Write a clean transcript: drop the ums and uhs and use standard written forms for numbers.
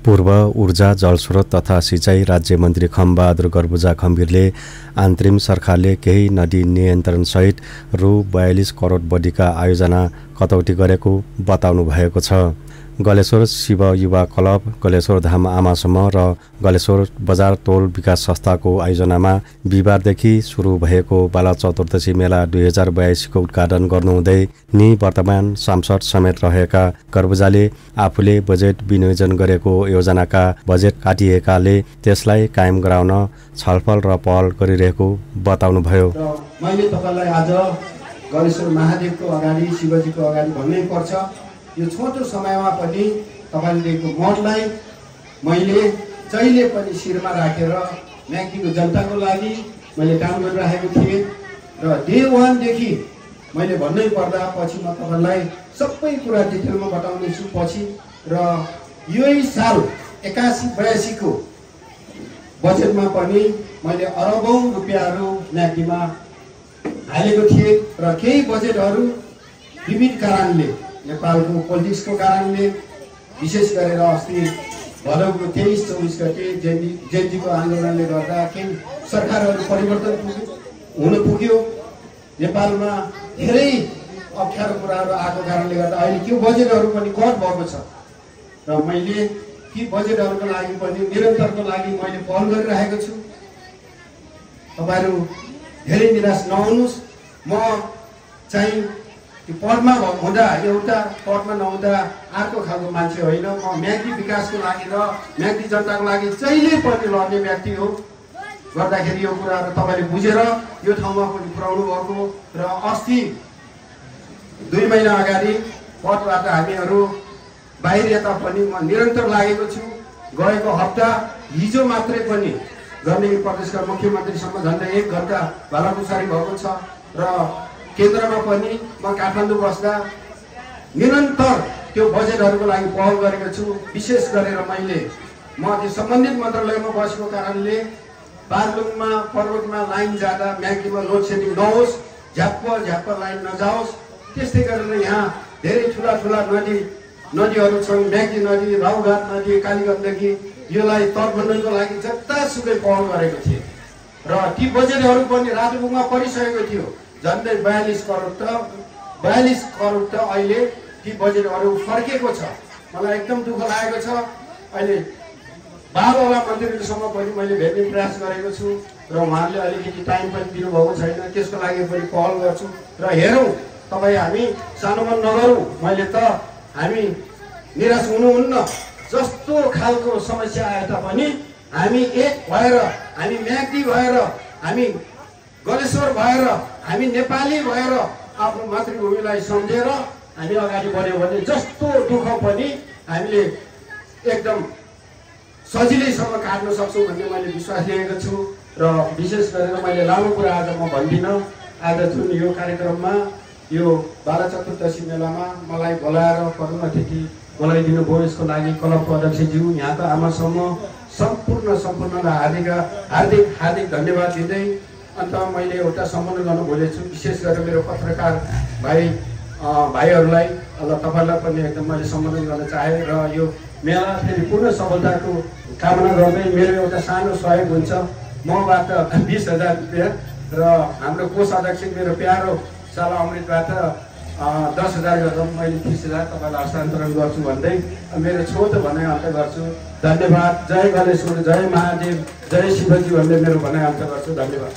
पूर्व ऊर्जा जलस्रोत तथा सिँचाइ राज्यमन्त्री खमबहादुर गर्बुजा खम्बीरले अन्तरिम सरकारले केही नदी नियन्त्रणसहित रु 42 करोड बढीका आयोजना कटौती गरेको बताउनु भएको छ। गलेश्वर शिव युवा क्लब, गलेश्वर धाम आमा समूह र गलेश्वर बजार तोल विकास संस्थाको आयोजनामा बिहिबारदेखि सुरु भएको बाला चतुर्दशी मेला 2082 को उद्घाटन गर्नुहुँदै निवर्तमान सांसद समेत रहेका गर्बुजाले आफूले बजेट विनियोजन गरेको योजनाका बजेट काटिएकाले त्यसलाई कायम गराउन छलफल र पहल गरिरहेको बताउनुभयो। मैले तपाईलाई आज गलेश्वर महादेवको अगाडि शिवजीको अगाडि भन्नै पर्छ, यो छोटो समयमा पनि तपाईले दिएको मतलाई मैले जहिले पनि शिरमा राखेर म्याग्दीको जनताको लागि मैले काम गरिरहेको थिएँ र डे 1 देखि मैले भन्नै पर्दा पछि म तपाईलाई सबै कुरा डिटेलमा बताउने छु पछि। र यही साल 81-82 को बजेटमा पनि मैले अरबौं रुपियाँहरू म्याग्दीमा हालेको थिएँ र केही बजेटहरू विविध कारणले नेपालको पोलिटिक्सको कारणले विशेष गरेर अस्ति भदौको 23-24 गते जेनजीको आन्दोलनले गर्दा केही सरकारहरू परिवर्तन हुन पुग्यो। नेपालमा धेरै अप्ठ्यारो कुराहरू आएको कारणले गर्दा अहिले त्यो बजेटहरू पनि कट भएको छ र मैले ती बजेटहरूको लागि पनि निरन्तरको लागि मैले पहल गरिरहेको छु। तपाईहरु धेरै निराश नहुनुस्। म चाहिँ पदमा हुँदा एउटा पदमा नहुँदा अर्को खालको मान्छे होइन। म म्याग्दी विकासको लागि र म्याग्दी जनताको लागि जहिले पनि लड्ने व्यक्ति हो। गर्दाखेरि यो कुराहरू तपाईले बुझेर यो ठाउँमा पनि पुर्याउनु भएको र अस्ति 2 महिना अगाडि पदबाट हामीहरू बाहिरिएता पनि म निरन्तर लागेको छु। गएको हप्ता हिजो मात्रै पनि गर्ने प्रदेशका मुख्यमन्त्रीसँग झन्डै 1 घण्टा भालाकुसारी भएको छ र केन्द्रमा पनि म काठमाडौँ बस्दा निरन्तर त्यो बजेटहरूको लागि पहल गरेको छु। विशेष गरेर मैले म त्यो सम्बन्धित मन्त्रालयमा बसेको कारणले बागलुङमा पर्वतमा लाइन जाँदा म्याग्दीमा लोड सेडिङ नहोस्, झ्याप्प लाइन नजाओस्। त्यस्तै गरेर यहाँ धेरै ठुला नदीहरू छन्। म्याग्दी नदी, राउघाट नदी, कालीगण्डकी, योलाई तटबन्धनको लागि जतासुकै पहल गरेको थिएँ र ती बजेटहरू पनि राजमुखमा परिसकेको थियो। झन्डै 42 करोड त अहिले ती बजेटहरू फर्केको छ। मलाई एकदम दुःख लागेको छ। अहिले बाबुवाला मन्त्रीहरूसँग पनि मैले भेट्ने प्रयास गरेको छु र उहाँहरूले अलिकति टाइम पनि दिनुभएको छैन। त्यसको लागि पनि पहल गर्छु र हेरौँ तपाईँ हामी सानोमन नगरौँ। मैले त हामी निराश हुनुहुन्न। जस्तो खालको समस्या आए तापनि हामी एक भएर, हामी म्याग्दी भएर, हामी गलेश्वर भएर, हामी नेपाली भएर आफ्नो मातृभूमिलाई सम्झेर हामी अगाडि बढ्यौँ भने जस्तो दुःख पनि हामीले एकदम सजिलैसँग काट्न सक्छौँ भन्ने मैले विश्वास लिएको छु। र विशेष गरेर मैले लामो कुरा आज म भन्दिनँ। आज जुन यो कार्यक्रममा यो बाला चतुर्दशी मेलामा मलाई बोलाएर प्रमुख अतिथि मलाई दिनुभयो, यसको लागि क्लबको अध्यक्षज्यू, यहाँका आमा समूह सम्पूर्णलाई हार्दिक धन्यवाद दिँदै अन्त मैले एउटा सम्बोधन गर्नु भुलेको छु। विशेष गरेर मेरो पत्रकार भाइहरूलाई तपाईँलाई पनि एकदम मैले सम्बोधन गर्न चाहेँ र यो मेला फेरि पूर्ण सफलताको कामना गर्दै मेरो एउटा सानो सहयोग हुन्छ मबाट 20,000 रुपियाँ र हाम्रो कोष अध्यक्ष मेरो प्यारो साला अमृतबाट 10,000 गरेर मैले 30,000 तपाईँलाई हस्तान्तरण गर्छु भन्दै मेरो छोटो भनाइ अन्त गर्छु। धन्यवाद। जय गलेश्वर, जय महादेव, जय शिवजी भन्दै मेरो भनाइ अन्त गर्छु। धन्यवाद।